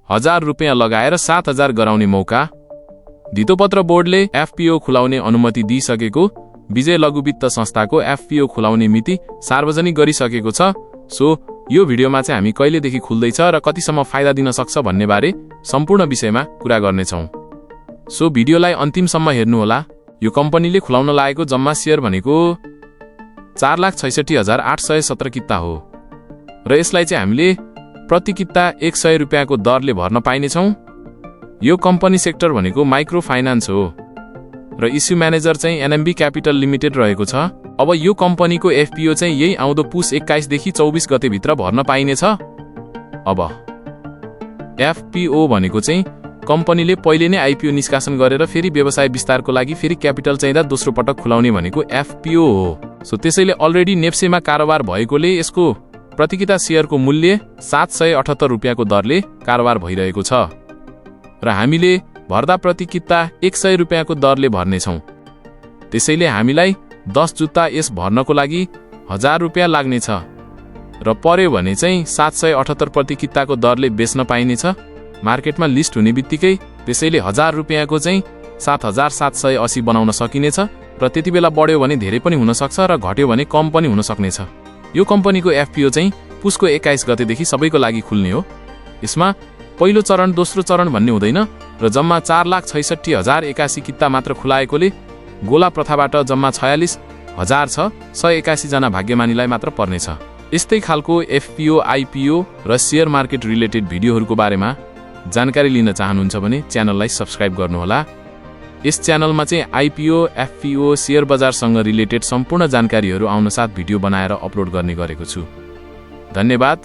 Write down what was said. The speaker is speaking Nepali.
1000 रुपैयाँ लगाएर 7000 गराउने मौका। धितोपत्र बोर्डले एफपीओ खुलाउने अनुमति दिइसकेको, विजय लघु वित्त संस्थाको एफपीओ खुलाउने मिति सार्वजनिक गरिसकेको छ। सो यो भिडियोमा चाहिँ हामी कहिलेदेखि खुल्दैछ र कतिसम्म फाइदा दिन सक्छ भन्ने बारे सम्पूर्ण विषयमा कुरा गर्नेछौँ। सो भिडियोलाई अन्तिमसम्म हेर्नुहोला। यो कम्पनीले खुलाउन लागेको जम्मा शेयर भनेको 4,66,817 किता हो र यसलाई चाहिँ हामीले प्रति किता 100 रुपैयाँको दरले भर्न पाइनेछौँ। यो कम्पनी सेक्टर भनेको माइक्रो फाइनान्स हो र इस्यु म्यानेजर चाहिँ एनएमबी क्यापिटल लिमिटेड रहेको छ। अब यो कम्पनीको एफपीओ चाहिँ यही आउँदो पुस 21 देखि 24 गते भित्र भर्न पाइनेछ। अब एफपीओ भनेको चाहिँ कम्पनीले पहिले नै आइपीओ निष्कासन गरेर फेरि व्यवसाय विस्तारको लागि फेरि क्यापिटल चाहिँदा दोस्रो पटक खुलाउने भनेको एफपीओ हो। सो त्यसैले अलरेडी नेप्सेमा कारोबार भएकोले यसको प्रतिकिता शेयरको मूल्य 778 रुपैयाँको दरले कारोबार भइरहेको छ र हामीले भर्दा प्रतिकिता 100 रुपैयाँको दरले भर्नेछौँ। त्यसैले हामीलाई 10 जुत्ता यस भर्नको लागि 1000 रुपैयाँ लाग्नेछ र पर्यो भने चाहिँ 778 प्रतिकिताको दरले बेच्न पाइनेछ मार्केटमा लिस्ट हुने बित्तिकै। त्यसैले 1000 रुपैयाँको चाहिँ 7780 बनाउन सकिनेछ र त्यति बेला बढ्यो भने धेरै पनि हुन सक्छ र घट्यो भने कम पनि हुन सक्नेछ। यो कम्पनीको एफपीओ चाहिँ पुसको 21 गतेदेखि सबैको लागि खुल्ने हो। यसमा पहिलो चरण दोस्रो चरण भन्ने हुँदैन र जम्मा 4,66,081 किता मात्र खुलाएकोले गोला प्रथाबाट जम्मा 46,000 छ। 181 जना भाग्यमानीलाई मात्र पर्नेछ। यस्तै खालको एफपीओ आइपीओ र शेयर मार्केट रिलेटेड भिडियोहरूको बारेमा जानकारी लिन चाहनुहुन्छ भने च्यानललाई सब्स्क्राइब गर्नुहोला। यस च्यानलमा चाहिँ आइपीओ एफपीओ शेयर बजारसँग रिलेटेड सम्पूर्ण जानकारीहरू आउन साथ भिडियो बनाएर अपलोड गर्ने गरेको छु। धन्यवाद।